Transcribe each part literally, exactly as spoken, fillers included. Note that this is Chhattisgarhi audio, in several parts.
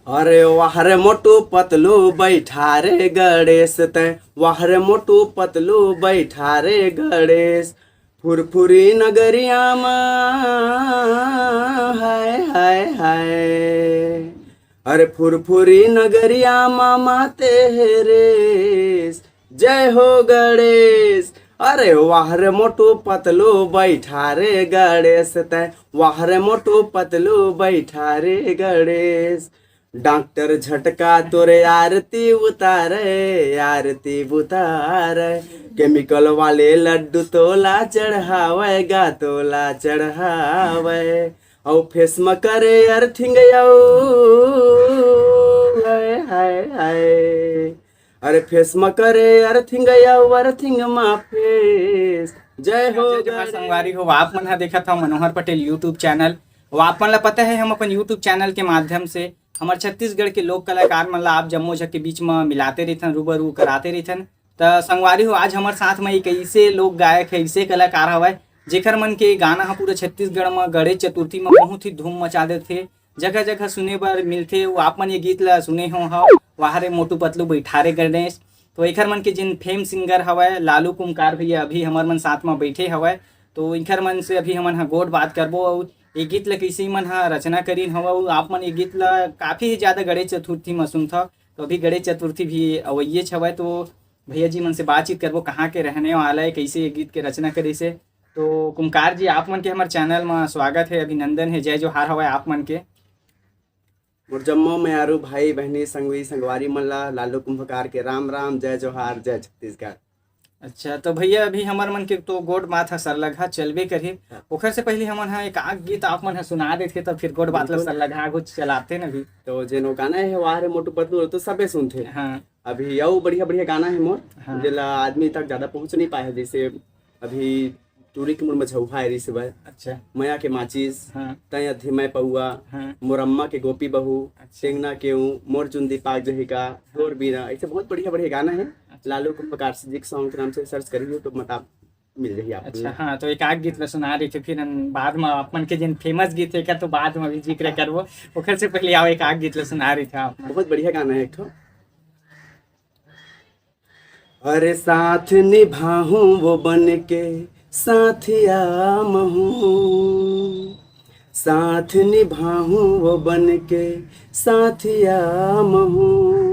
अरे वाह रे मोटू पतलू बैठा रे गणेश तैं, वाह रे मोटू पतलू बैठा रे गणेश। फुरफुरी नगरिया मा, हाय हाय हाय। अरे फुरफुरी नगरिया मा माते हे रेस, जय हो गणेश। अरे वाह रे मोटू पतलू बैठा रे गणेश तैं, वाह रे मोटू पतलू बैठा रे गणेश। डॉक्टर झटका तोरे आरती उतारे, आरती उतारे। केमिकल वाले लड्डू तोला चढ़ावे गा, तोला चढ़ावे। अउ फेस म करे अर्थिंग अउ, हाय हाय हाय। अरे फेस म करे अर्थिंग अउ अर्थिंग म फेस। जय हो जय जोहार गणेश। संगवारी हो, आप मन ह देखत हव मनोहर पटेल YouTube चैनल। अउ आप मन ल पता है, हम अपन YouTube चैनल के माध्यम से हमर छत्तीसगढ़ के लोक कलाकार मन ला आप जम्मो झन के बीच म मिलाते रहिथन, रूबरू कराते रहिथन। त संगवारी हो, आज हमर साथ म एक ऐसे लोक गायक है, ऐसे कलाकार हवय, जेकर मन के गाना ह पूरा छत्तीसगढ़ म गणेश चतुर्थी म बहुत ही धूम मचा देथे, जगह जगह सुने बर मिलथे। वो आप मन ये गीत ला सुने हो हव, वाह रे मोटू पतलू बैठा रे गणेश। तो एकर मन के जिन फेम सिंगर हवय लालू कुमकार भैया, अभी हमर मन साथ म बैठे हवय, तो इनकर मन से अभी हमन ह गोठ बात करबो। अउ ये गीत ल कइसे मन ह रचना करिन हवय, अउ आप मन ये गीत ल काफी ही ज्यादा गणेश चतुर्थी म सुनथव, तो अभी गणेश चतुर्थी भी अवइयेच हवय। तो भैया जी मन से बातचीत करबो, कहाँ के रहने वाला है, कैसे ये गीत के रचना करिस हे। तो कुमकार जी, आप मन के हमर चैनल म स्वागत है, अभिनंदन है, जय जोहार हवय आप मन के। मोर जम्मो मयारू भाई बहनी संगवी संगवारी मन ला लालू कुंभकार के राम राम, जय जोहार, जय छत्तीसगढ़। अच्छा, तो भैया अभी हमर मन के तो गोठ बात ह सरलगहा चलबे करही। हाँ। ओखर से पहले हमन ह एक आग गीत आप मन ह सुना देथे, तो फिर गोठ बात ला बिल्कुल। सरलगहा कुछ चलाते न भी। तो जेन वो गाना है वाह रे मोटू पतलू, तो सबे सुनथे। हाँ। अभी अउ बढ़िया बढ़िया गाना है मोर, हाँ। जेला आदमी तक ज्यादा पहुँच नहीं पाए है, जैसे अभी टूरी के मुड़ में झउहा है रिस बर, अच्छा। मया के माचिस, हाँ। तय अधे मैं पौआ, हाँ। मोर अम्मा के गोपी बहू, अच्छा। टेंगना केऊ, मोर चुंदी पाक जहिका, हाँ। तोर बीना, ऐसे बहुत बढ़िया बढ़िया गाना है। अच्छा। लालू कुंभकार जी के सॉन्ग के नाम से सर्च करिए तो मतलब मिल जाही आप अच्छा, लोग। हाँ, तो एक आग गीत ला सुना रही थी, फिर हम बाद में आप मन के जिन फेमस गीत है क्या, तो बाद में भी जिक्र करबो। ओकर से पहले आओ, एक आग गीत ला सुना रही थी आप। बहुत बढ़िया गाना है एक ठो। अरे साथ निभाहूं वो बन के साथिया महूं, साथ निभाहूं वो बन के साथिया महूं।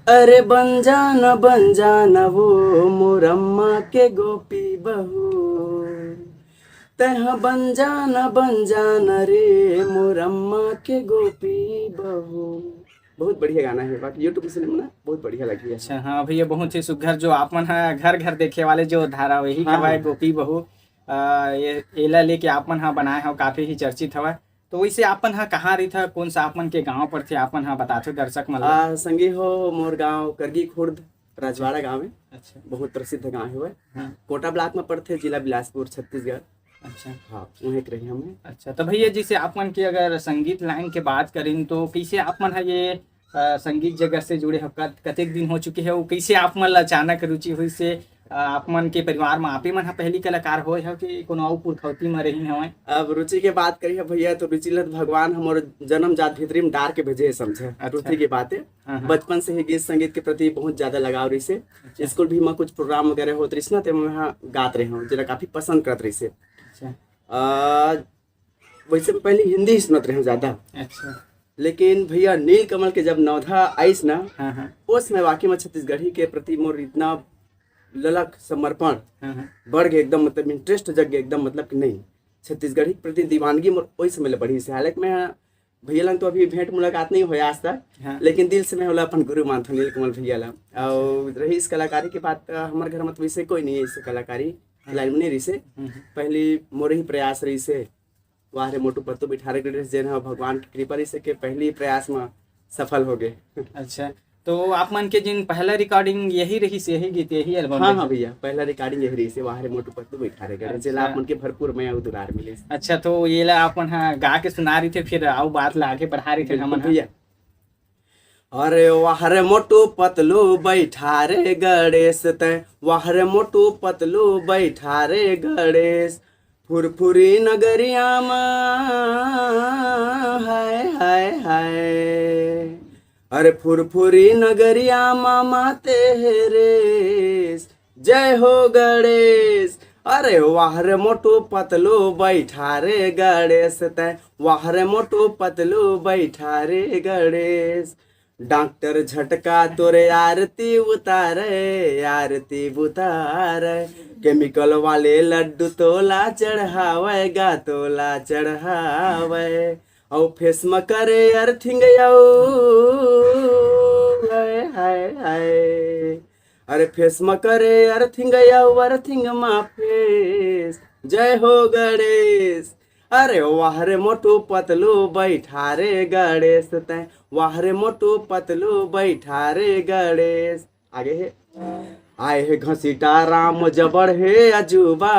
अरे बन जाना, बन जाना वो मोर अम्मा के गोपी बहू। तैं ह बन जाना, बन जाना रे मोर अम्मा के गोपी बहू। बहुत बढ़िया गाना है, बाकी YouTube में सुने ना, बहुत बढ़िया लगी है। अच्छा, हाँ भैया, बहुत ही सुघर, जो आप मन ह घर घर देखे वाले जो धारावाहिक हाँ, हवय हाँ। गोपी बहू, आ, ये एला लेके आप मन ह बनाए हव, काफी ही चर्चित हवय। तो वैसे आप मन ह कहाँ रहिथा, कौन सा आप मन के गांव पड़थे, आप मन ह बताथो दर्शक मन ला। आ, संगी हो, मोर गांव करगी खुर्द रजवाड़ा गांव है। अच्छा। बहुत प्रसिद्ध गांव है वह। हाँ। कोटा ब्लॉक में पड़थे, जिला बिलासपुर, छत्तीसगढ़। अच्छा। हाँ, वहीं के रही हमें। अच्छा, तो भैया, जैसे आप मन के अगर संगीत लाइन के बात करें, तो कैसे आप मन ह ये, अ, संगीत जगत से जुड़े हो? कत-, कतेक दिन हो चुके हैं? वो कैसे आप मन ला अचानक रुचि हुई से, अ, आप मन के परिवार में आपे मन ह पहली कलाकार होए हो कि कोनो अउ पुरखौती में रही हवय? अब रुचि के बात करिए भैया, तो रुचि ल तो भगवान हमर जन्म जात भीतरी में डार के भेजे है, समझे। अच्छा। पृथ्वी की बात है। हाँ, हाँ। बचपन से ही गीत संगीत के प्रति बहुत ज्यादा लगाव रहिसे। अच्छा। स्कूल भी में कुछ प्रोग्राम वगैरह होत रहिस ना, ते मैं वहाँ गात रहे हूँ, जेला काफी पसंद करत रहिसे। अच्छा। आ, वैसे मैं पहले हिंदी ही सुनत रहे हूँ ज्यादा। अच्छा। लेकिन भैया नील कमल के जब नवधा आइस ना, हाँ, हाँ। उस समय वाकई में छत्तीसगढ़ी के प्रति मोर इतना ललक समर्पण हाँ, हाँ। बढ़ गए एकदम, मतलब इंटरेस्ट जग गए एकदम, मतलब कि नहीं, छत्तीसगढ़ी के प्रति दीवानगी मोर ओई समय ले बढ़िस हे। हालांकि मैं भैया ला तो अभी भेंट मुलाकात नहीं होया आज तक, हाँ। लेकिन दिल से मैं ओला अपन गुरु मानथों नील कमल भैया ला। अच्छा। और रहिस कलाकारी के बात, अ, हमर घर में तो वैसे कोई नहीं है, ऐसे कलाकारी हाँ। लाइन में नहीं रहिसे। हम्म, हम्म। पहली मोर ही प्रयास रहिसे, वाह रे मोटू पतलू बैठा रे गणेश, जेन ह भगवान की कृपा रहिसे के पहली प्रयास में सफल हो गए। अच्छा, तो आप मन के जिन पहला रिकॉर्डिंग यही रहिस, यही गीत, यही एल्बम हाँ, रहिस? हाँ भैया, पहला रिकॉर्डिंग यही रहिसे, वाह रे मोटू पतलू बैठा रे गणेश, जेला अच्छा। आप मन के भरपूर मया अउ दुलार मिले। अच्छा, तो ये ला आप मन ह गा के सुना रहिथे, फिर अउ बात ला आगे बढ़ा रहिथे बिल्कुल हमन ह। भैया। अरे वाह रे मोटू पतलू बैठा रे गणेश तैं, वाह रे मोटू पतलू बैठा रे गणेश। फुरफुरी नगरिया मा, हाय हाय हाय। अरे फुरफुरी नगरिया मामा तेहरेस, जय हो गणेश। अरे वाह रे मोटू पतलू बैठा रे गणेश तैं, वाह रे मोटू पतलू बैठा रे गणेश। डॉक्टर झटका तोरे आरती उतारे, आरती उतारे। केमिकल वाले लड्डू तोला चढ़ावे गा, तोला चढ़ावे। अउ फेस म करे अर्थिंग अउ, हाय, हाय, हाय। अरे फेस म करे अर्थिंग अउ अर्थिंग म फेस। जय हो गणेश। अरे वाह रे मोटू पतलू बैठा रे गणेश तैं, वाह रे मोटू पतलू बैठा रे गणेश। आगे हे, आए हे घसीटा राम जबड़ हे अजूबा,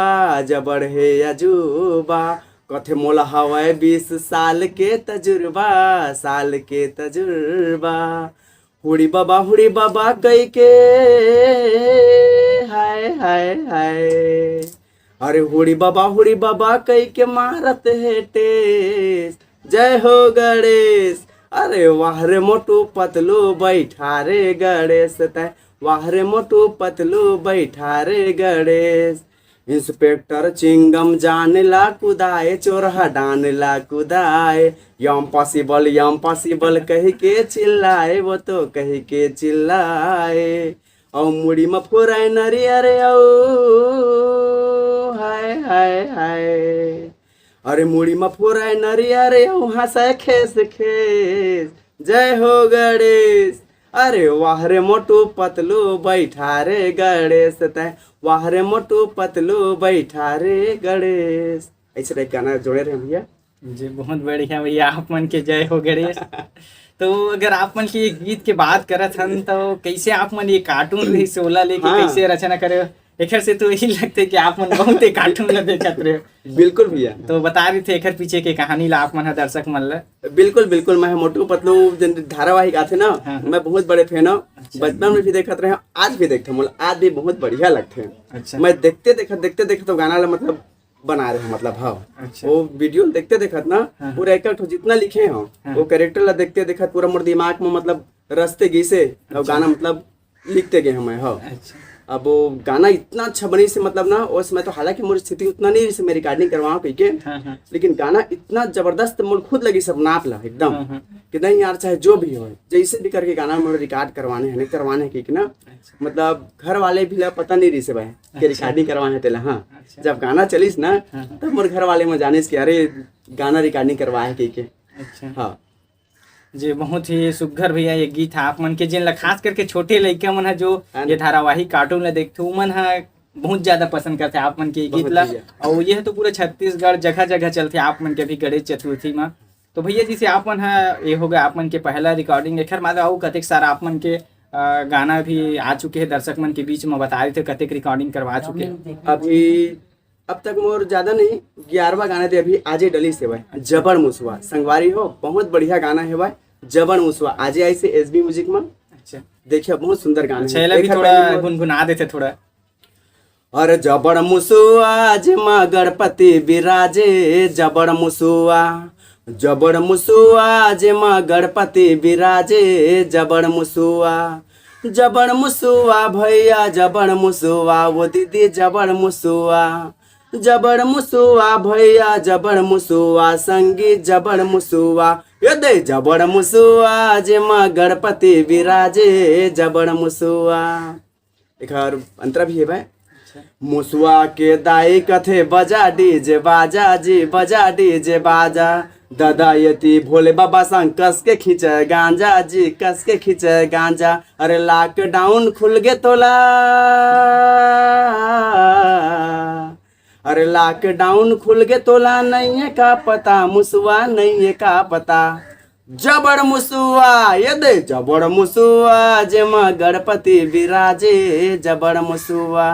जबड़ हे अजूबा। कथे मोला हवय बीस साल के तजुर्बा, साल के तजुर्बा। हुड़ी बाबा, हुड़ी बाबा कई के, हाय, हाय, हाय। अरे हुड़ी बाबा, हुड़ी बाबा कई के मारत हे टेस। जय हो गणेश। अरे वाह रे मोटू पतलू बैठा रे गणेश तैं, वाह रे मोटू पतलू बैठा रे गणेश। इंस्पेक्टर चिंगम जान ला कुदाए, चोरहा डान ला कुदाए। यम पॉसिबल, यम पॉसिबल कहि के चिल्लाए, वो तो कहि के चिल्लाए। अउ मुड़ी म फोराए नरियर अउ, हाय, हाय, हाय। अरे मुड़ी म फोराए नरियर अउ हंसाए खेस खेस। जय हो गणेश। अरे वाह रे मोटू पतलू बैठा रे गणेश तैं, वाह रे मोटू पतलू बैठा रे गणेश। ऐसे टाइप गाना जोड़े रहे भैया। जी, बहुत बढ़िया भैया, आप मन के जय हो गणेश। तो अगर आप मन के ये गीत के बात करत हन, तो कैसे आप मन ये कार्टून रहिस ओला लेके हाँ। कैसे रचना करे? एखर से तो यही लगथे कि आप मन बहुत ही कार्टून ला देखत रहे हो। बिल्कुल भैया। तो बता रहिथे एखर पीछे के कहानी ला आप मन ह दर्शक मन ला। बिल्कुल, बिल्कुल, मैं मोटू पतलू जन धारावाहिक आथे ना, हाँ, हाँ। मैं बहुत बड़े फैन हूँ। अच्छा। बचपन में भी देखत रहे हूँ, आज भी देखते हैं, मतलब आज भी बहुत बढ़िया लगते हैं। अच्छा। मैं देखते देखत, देखते देखत तो गाना ला मतलब बना रहे हूँ, मतलब हाँ। अच्छा। वो वीडियो देखते देखत ना, हाँ, हाँ। पूरा एक एक ठो जितना लिखे हो, हाँ। वो कैरेक्टर ला देखते देखत पूरा मोर दिमाग में मतलब रचते गइसे, और अच्छा। गाना मतलब लिखते गए हमें, हाँ। अच्छा। अब वो गाना इतना अच्छा बनी से मतलब ना, उस समय तो हालांकि मोर स्थिति उतना नहीं रही से मैं रिकॉर्डिंग करवाऊँ कह के, हाँ, हाँ। लेकिन गाना इतना जबरदस्त मोर खुद लगी सब नाप ला एकदम, हाँ, हाँ। कि नहीं यार, चाहे जो भी हो, जैसे भी करके गाना मोर रिकॉर्ड करवाने हैं, नहीं करवाने हैं, कह के ना, अच्छा। मतलब घर वाले भी ला पता नहीं रही से भाई कि अच्छा। रिकॉर्डिंग करवाए हैं तेला, हाँ। अच्छा। जब गाना चलिस ना, हाँ, हाँ। तब मोर घर वाले में जानिस कि अरे गाना रिकॉर्डिंग करवाए हैं कह के। अच्छा। हाँ। जी, बहुत ही सुग्घर भैया ये गीत ह आप मन के, जेन ला खास करके छोटे लइका मन ह जो हाँ। ये धारावाहिक कार्टून ला देखथे, उमन ह बहुत ज्यादा पसंद करथे आप मन के ये गीत बहुत ला। बढ़िया। अउ ये तो पूरा छत्तीसगढ़ जगह जगह चलथे आप मन के अभी गणेश चतुर्थी म। तो भैया, जैसे आप मन ह, ये हो गया आप मन के पहला रिकॉर्डिंग, एखर माला अउ कतेक सारा आप मन के, अ, गाना भी आ चुके हैं दर्शक मन के बीच में, बता रहे थे कतेक रिकॉर्डिंग करवा चुके हैं। अभी अब तक मोर ज्यादा नहीं, ग्यारहवाँ गाना दे अभी आजे डलिस हे भाई, जबड़ मुसवा। संगवारी हो, बहुत बढ़िया गाना हे भाई, जबड़ मुसवा। आजे आइस हे एसबी म्यूजिक में। अच्छा। देखिए, बहुत सुंदर गाना अच्छा, है। एला भी एकर थोड़ा पहले मोर गुनगुना देते थोड़ा। अरे जबड़ मुसुआ जेमा गणपति बिराजे, जबड़ मुसुआ, जबड़ मुसुआ जेमा गणपति बिराजे, जबड़ मुसुआ, जबड़ मुसुआ भैया, जबड़ मुसुआ, वो दीदी जबड़ मुसुआ, जबड़ मुसुआ भैया, जबड़ मुसुआ संगी, जबड़ मुसुआ, ये दे जबड़ मुसुआ जेमा गणपति बिराजे, जबड़ मुसुआ। एखर अंतरा भी हे भाई। अच्छा। मुसुआ के दाई कथे बजा डीजे बाजा जी, बजा डीजे बाजा। दादा यति भोले बाबा संग कस के खींचे गांजा जी, कस के खींचे गांजा। अरे लॉकडाउन खुल गे तोला, अरे लॉकडाउन खुल गे तोला, नइये का पता मुसुआ, नइये का पता। जबड़ मुसुआ, ये दे जबड़ मुसुआ, जेमा गणपति बिराजे जबड़ मुसुआ।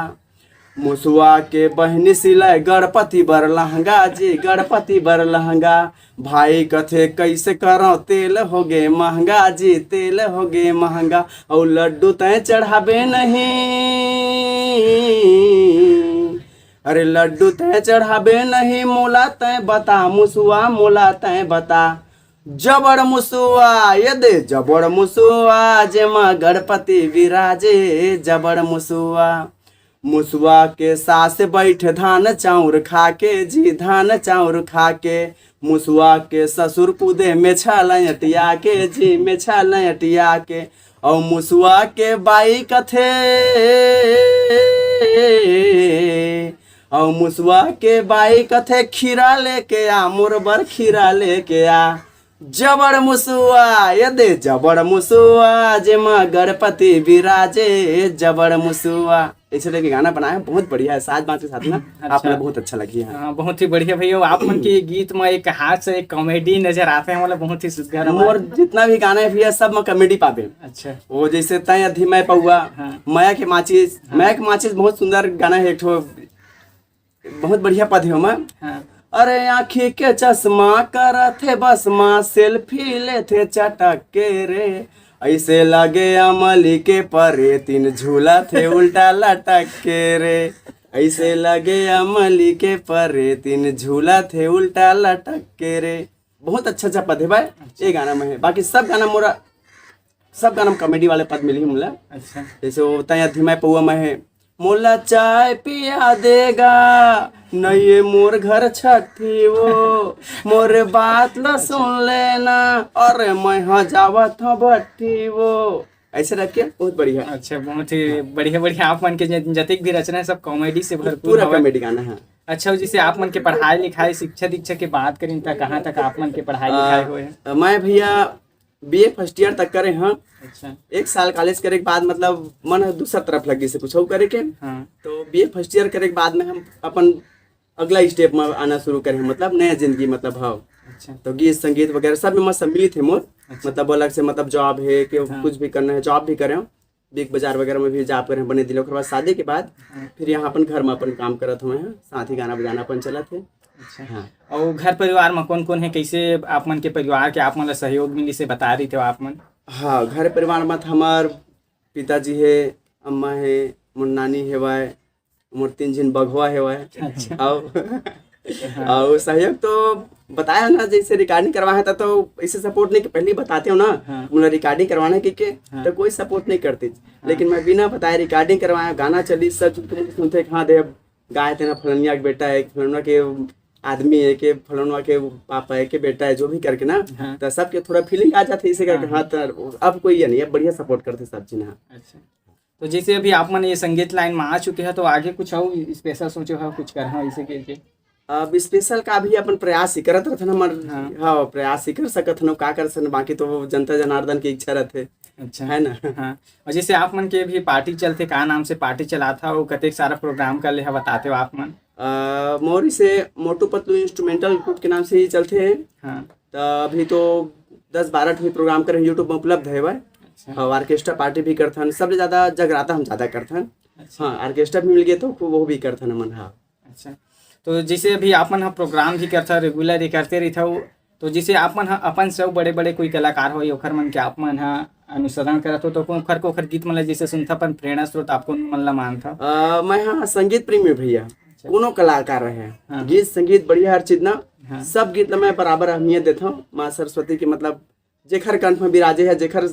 मुसुआ के बहिनी सिलाए गणपति बर लहंगा जी, गणपति बर लहंगा। भाई कथे कैसे करो, तेल हो गे महंगा जी, तेल हो गे महंगा। अउ लड्डू तैं चढ़ाबे नहीं, अरे लड्डू तैं चढ़ाबे नहीं, मोला तैं बता मुसुआ, मोला तैं बता। जबड़ मुसुआ, ये दे जबड़ मुसुआ, जेमा गणपति विराजे जबड़ मुसुआ। मुसुआ के सास बैठ धान चाउर खा के जी, धान चाउर खा के। मुसुआ के ससुर कूदे मेछा लयटिया के जी, मेछा लयटिया के। और मुसुआ के बाई कथे, और मुसुआ के बाई कथे, "खीरा लेके आ मोर बर, खीरा लेके आ।" जबड़ मुसुआ, ये दे जबड़ मुसुआ, जेमा गणपति विराजे जबड़ मुसुआ। ऐसे लेके गाना बनाया, बहुत बढ़िया है, साज बाज के साथ ना। अच्छा। आप लोग बहुत अच्छा लगी है। हाँ, बहुत ही बढ़िया भैया। आप मन के गीत में एक हास्य, एक कॉमेडी नजर आथे, मतलब बहुत ही सुघर है। मोर जितना भी गाना है भैया, सब में कॉमेडी पाबे। अच्छा। वो जैसे तय अधी मैं पौआ, हाँ। मया के माचिस, हाँ। मया के माचिस बहुत सुंदर गाना है एक ठो, बहुत बढ़िया पद है ओमा। हाँ। अरे आँखी के चश्मा करत हे बसमा, सेल्फी लेथे चटक के रे। ऐसे लगे अमली के परे, तीन झूला थे उल्टा लटक के रे। ऐसे लगे अमली के परे, तीन झूला थे उल्टा लटक के रे। बहुत अच्छा अच्छा पद है भाई, अच्छा। ये गाना में है। बाकी सब गाना मोरा, सब गाना में कॉमेडी वाले पद मिली मोला। अच्छा। जैसे वो तय अधी मैं पौआ में है, "मोला चाय पिया देगा, नहीं ये मोर घर छठी वो, मोर बात ला सुन लेना, अरे मैं हाँ जावत हूँ भट्टी वो।" ऐसे रख के बहुत बढ़िया। अच्छा, बहुत ही बढ़िया, बढ़िया। आप मन के ज-, जतिक भी रचना है, सब कॉमेडी से भरपूर पूरा हवय। कॉमेडी गाना है। अच्छा, जैसे आप मन के पढ़ाई लिखाई, शिक्षा दीक्षा के बात करें, त कहाँ तक आप मन के पढ़ाई लिखाई आ, हुए है? मैं भैया बीए फर्स्ट ईयर तक करे हैं। अच्छा। एक साल कॉलेज करे के बाद, मतलब, मन ह दूसरा तरफ लग गई से कुछ और करे के। हाँ। तो बीए फर्स्ट ईयर करे के बाद में हम अपन अगला स्टेप में आना शुरू करे हैं, मतलब, नया जिंदगी, मतलब, हाँ। अच्छा। तो गीत संगीत वगैरह सब में मैं सम्मिलित है मोर। अच्छा। मतलब, अलग से, मतलब, जॉब है कि हाँ। कुछ भी करना है, जॉब भी करे हूँ, बिग बाजार वगैरह में भी जॉब करे हैं, बने दिले। ओकर बाद शादी के बाद हाँ। फिर यहाँ अपन घर में अपन काम करत हूँ मैं, साथ ही गाना बजाना अपन चलत है। अच्छा। हाँ। और घर परिवार में कौन कौन है, कैसे आप मन के परिवार के आप मन ला सहयोग मिली से बता रही थे आप मन? हाँ, घर परिवार में तो हमार पिताजी है, अम्मा है, मोर नानी हेवय, मोर तीन झिन बघवा हेवय। अच्छा। और हाँ। और सहयोग तो बताया ना, जैसे रिकॉर्डिंग करवाए था तो ऐसे सपोर्ट नहीं, पहले ही बताते हो ना, हाँ। मोला रिकॉर्डिंग करवाना है कि के, हाँ। तो कोई सपोर्ट नहीं करते। हाँ। लेकिन मैं बिना बताए रिकॉर्डिंग करवाया, गाना चली, सब सुनते, हाँ दे, गाए तेना फलनिया के बेटा है, फलनवा के आदमी है, के फलनवा के पापा है, के बेटा है, जो भी करके ना, हाँ। तो सबके थोड़ा फीलिंग आ जाते इसे करके, हाँ। हाँ, तो अब कोई ये नहीं, अब बढ़िया सपोर्ट करते सब चीज, हाँ। अच्छा। तो जैसे अभी आप मन ये संगीत लाइन में आ चुके हैं, तो आगे कुछ और स्पेशल सोचे हो, कुछ करना इसे करके? अब स्पेशल का भी अपन प्रयास ही करत रहथन हमर, हाँ। हाँ, प्रयास ही कर सकत हन, का कर सकन, बाकी तो वो जनता जनार्दन की इच्छा रहथे। अच्छा। है ना? हाँ। और जैसे आप मन के भी पार्टी चलथे, का नाम से पार्टी चलाथा, वो कतेक सारा प्रोग्राम कर ले हा, बताते हो आप मन? अ, मोर इसे मोटू पतलू इंस्ट्रूमेंटल ग्रुप के नाम से ही चलथे। हाँ। त अभी तो दस बारह ठो प्रोग्राम करे YouTube में उपलब्ध है भाई। अच्छा। और ऑर्केस्ट्रा पार्टी भी करथन, सबसे ज्यादा जगराता हम ज्यादा करथन। अच्छा। हाँ, ऑर्केस्ट्रा भी मिल गए तो वो भी करथन हमन, हाँ। अच्छा, तो जैसे अभी आप मन ह प्रोग्राम भी करथा, रेगुलर ही करते रहिथव, तो जैसे आप मन ह अपन से अउ बड़े-बड़े कोई कलाकार होही, ओखर मन के आप मन ह अनुसरण करत हो, तो ओखर, ओखर गीत मन ल जैसे सुनथा, अपन प्रेरणा स्रोत आप कोन मन ल मानथा? अ, मैं ह संगीत प्रेमी भैया, अच्छा। कोनो कलाकार रहे, हाँ। गीत संगीत बढ़िया हर चीज ना, हाँ। सब गीत ल मैं बराबर अहमियत देथव। माँ सरस्वती के मतलब जेखर कंठ में विराजे है, जेखर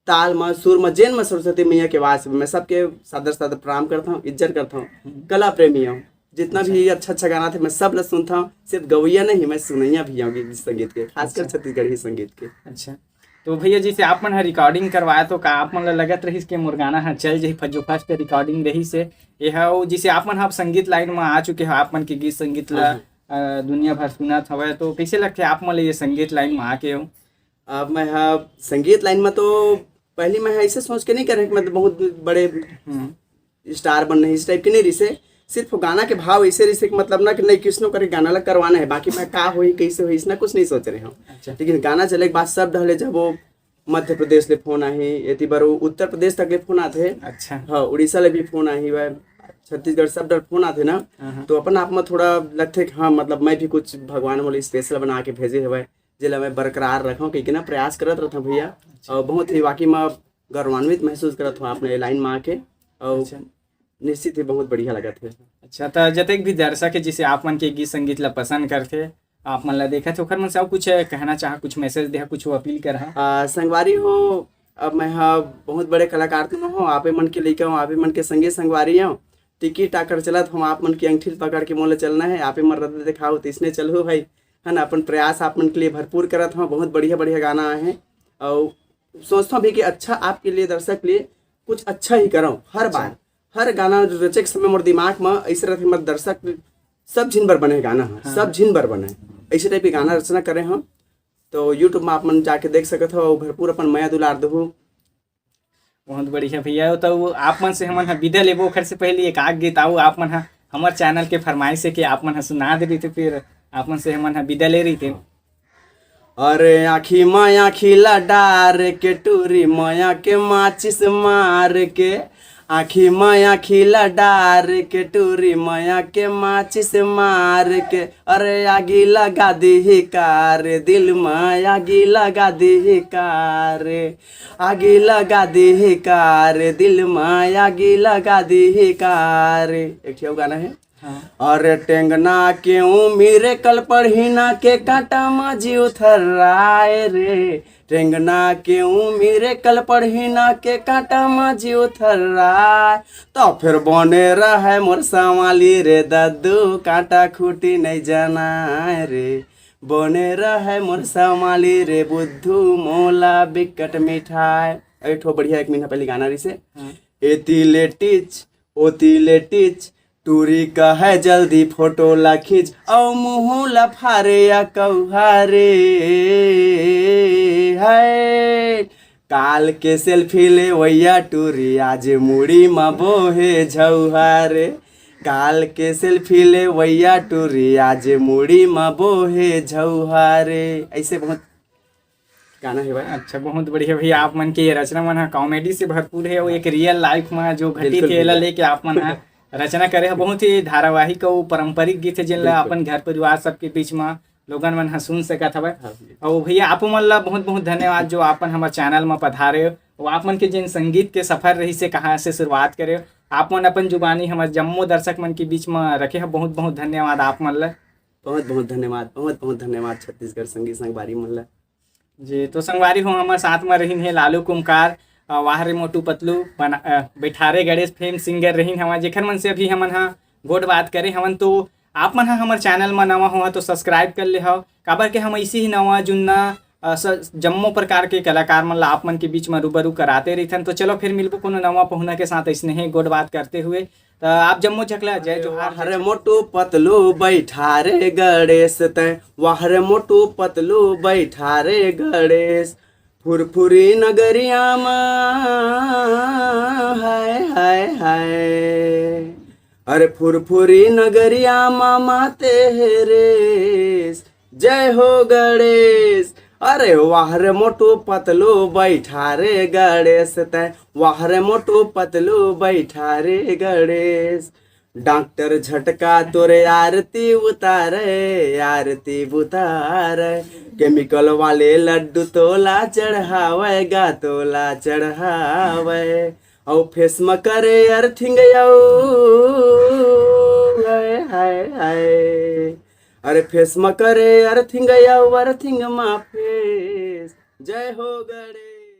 ताल म, सुर म, जेन म सरस्वती मैया के वास हे, मैं सबके सादर सादर प्रणाम करथव, इज्जत करथव। हम्म। कला प्रेमी हव, जितना भी अच्छा। अच्छा अच्छा गाना थे, मैं सब ल सुनथव। सिर्फ गवैया नहीं, मैं सुनैया भी हव गीत संगीत के, खासकर अच्छा। छत्तीसगढ़ी संगीत के। अच्छा, तो भैया, जैसे आप मन ह रिकॉर्डिंग करवाए, तो का आप मन ल लगत रहिस कि मोर गाना ह चल जही, जो फर्स्ट रिकॉर्डिंग रहिस हे, ये ह, जैसे आप मन ह अब संगीत लाइन म आ चुके हो, आप मन के गीत संगीत ल, हाँ, हाँ। अ, दुनिया भर सुनत हवय, तो कैसे लगथे आप मन ल ये संगीत लाइन म आके हो? अब मैं ह संगीत लाइन में तो पहली मैं ह ऐसे सोच के नहीं करे कि मतलब बहुत बड़े हम्म। स्टार बनना है, इस टाइप के नहीं रिसे। सिर्फ गाना के भाव ऐसे रिसे कि मतलब ना कि नहीं, किसनो करके गाना ला करवाना है, बाकी मैं का होही, कैसे होही, इसना कुछ नहीं सोच रहे हूँ। अच्छा। लेकिन गाना चले के बाद सब डहले जब वो मध्य प्रदेश ले फोन आही, एती बार वो उत्तर प्रदेश तक ले फोन आथे। अच्छा। हाँ, उड़ीसा ले भी फोन आही, वह छत्तीसगढ़ सब डर फोन आथे ना। हाँ, हाँ। तो अपन आप में थोड़ा लगथे कि हाँ, मतलब मैं भी कुछ भगवान मोला स्पेशल बना के भेजे हवय, जेला मैं बरकरार रखूँ, कहिके ना प्रयास करत रहथव भैया। अच्छा। और बहुत ही वाकई में गौरवान्वित महसूस करत हूँ आपने ये लाइन में आके, और अच्छा। निश्चित ही बहुत बढ़िया लगत हे। अच्छा, त जतेक भी दर्शक हे, जिसे आप मन के गीत संगीत ला पसंद करथे, आप मन ला देखत हे, ओखर मन से अउ कुछ कहना चाहा, कुछ मैसेज देहा, कुछ अपील करहा? आ, संगवारी हो, अब मैं हा बहुत बड़े कलाकार तो न हो, आपे मन के लइका हो, आपे मन के संगी संगवारी हो। टिकी टाकर चलत हम, आप मन के अंगठी ल पकड़ के मोला चलना है, आपे मन रद्द दिखाओ, तइसने चलहू भाई, है ना। अपन प्रयास आप मन के लिए भरपूर करत हूँ, बहुत बढ़िया बढ़िया गाना आए हैं। और सोचता भी कि अच्छा आपके लिए, दर्शक लिए कुछ अच्छा ही करो हर बार। हर गाना रचे के समय मोर दिमाग में ऐसे रहते, मतलब दर्शक सब झिन बर बने गाना है, हाँ। सब झिन बर बने, ऐसे टाइप के गाना रचना करे हम। तो YouTube में आप मन जाके देख सकत हो, भरपूर अपन मया दुलार दहू। बहुत बढ़िया भैया। तो आप मन से हमन ह विदा लेबो, ओखर से पहले एक आग गीत आऊ आप मन ह, हमर चैनल के फरमाइश है कि आप मन ह सुना दे रही, तो फिर आप मन से हमन ह विदा ले रही थे। अरे आँखी म आँखी ला डार के, टूरी मया के माचिस मार के, आँखी म आँखी ला डार के, टूरी मया के माचिस मार के, अरे आगी लगा दी कार, दिल म आगी लगा दी कार, आगी लगा दी कार, दिल म आगी लगा दी कार। एक ठिया गाना है। हाँ। अरे टेंगना के उमिर कल पढ़िना के कांटा म जीव थर्राए रे, टेंगना के उमिर कल पढ़िना के कांटा म जीव थर्राए, तो फिर बने रहे मोर संवाली रे दद्दू, कांटा खूटी नहीं जनाए रे, बने रहे मोर संवाली रे बुद्धू, मोला बिकट मिठाए। एक ठो बढ़िया एक महीना पहले गाना रही से, हाँ। एती ले टीच ओती ले टीच, टूरी कहे जल्दी फोटो ला खींच, अउ मुँह ला फारे या कौहारे। है काल के सेल्फी ले वैया टूरी, आज मुड़ी म बोहे झौहारे। काल के सेल्फी ले वैया टूरी, आज मुड़ी म बोहे झौहारे। ऐसे बहुत गाना है भाई। अच्छा, बहुत बढ़िया भैया, आप मन के ये रचना मन ह कॉमेडी से भरपूर है और एक रियल लाइफ में जो घटित बिल्कुल है, एला भैया। लेके आप मन ह रचना करे ह। बहुत ही धारावाहिक और पारंपरिक गीत है, जिन ला बिल्कुल। अपन घर परिवार सबके बीच में लोगन मन ह सुन सकत हवय। हाँ भैया। और भैया, आप मन ला बहुत बहुत धन्यवाद जो आपन हमर चैनल में पधारे हो। और आप मन के जिन संगीत के सफर रही से कहाँ से शुरुआत करे हो, आप मन अपन जुबानी हमर जम्मो दर्शक मन के बीच में रखे हो। बहुत बहुत धन्यवाद आप मन ला। बहुत बहुत धन्यवाद, बहुत बहुत धन्यवाद छत्तीसगढ़ संगी संगवारी मन ला। जी, तो संगवारी हो, हमर साथ में रहिन हे लालू कुमकार, अ, वाह रे मोटू पतलू, बना-, अ, बैठारे गणेश फेम सिंगर रहिन हवा, जेखर मन से अभी हमन ह गोठ बात करे हवन। तो आप मन ह हमर चैनल म नवा हो तो सब्सक्राइब कर ले हव, काबर के हम ऐसे ही नवा जुन्ना, अ, स-, जम्मो प्रकार के कलाकार मन ला आप मन के बीच म रूबरू कराते रहिथन। तो चलो फिर मिलबो कोनो नवा पहुना के साथ ऐसने ही गोठ बात करते हुए। त आप जम्मो झकला जय जोहार। वाह रे मोटू पतलू बैठा रे गणेश तैं, वाह रे मोटू पतलू बैठा रे गणेश। फुरफुरी नगरिया म हाय हाय हाय, अरे फुरफुरी नगरिया म माते हे रेस। जय हो गणेश। अरे वाह रे मोटू पतलू बैठा रे गणेश तैं, वाह रे मोटू पतलू बैठा रे गणेश। डॉक्टर झटका तोरे आरती उतारे, आरती उतारे। केमिकल वाले लड्डू तोला चढ़ावे गा, तोला चढ़ावे। अउ फेस म करे अर्थिंग अउ हाय हाय हाय। अरे फेस म करे अर्थिंग अउ अर्थिंग म फेस। जय हो गणेश।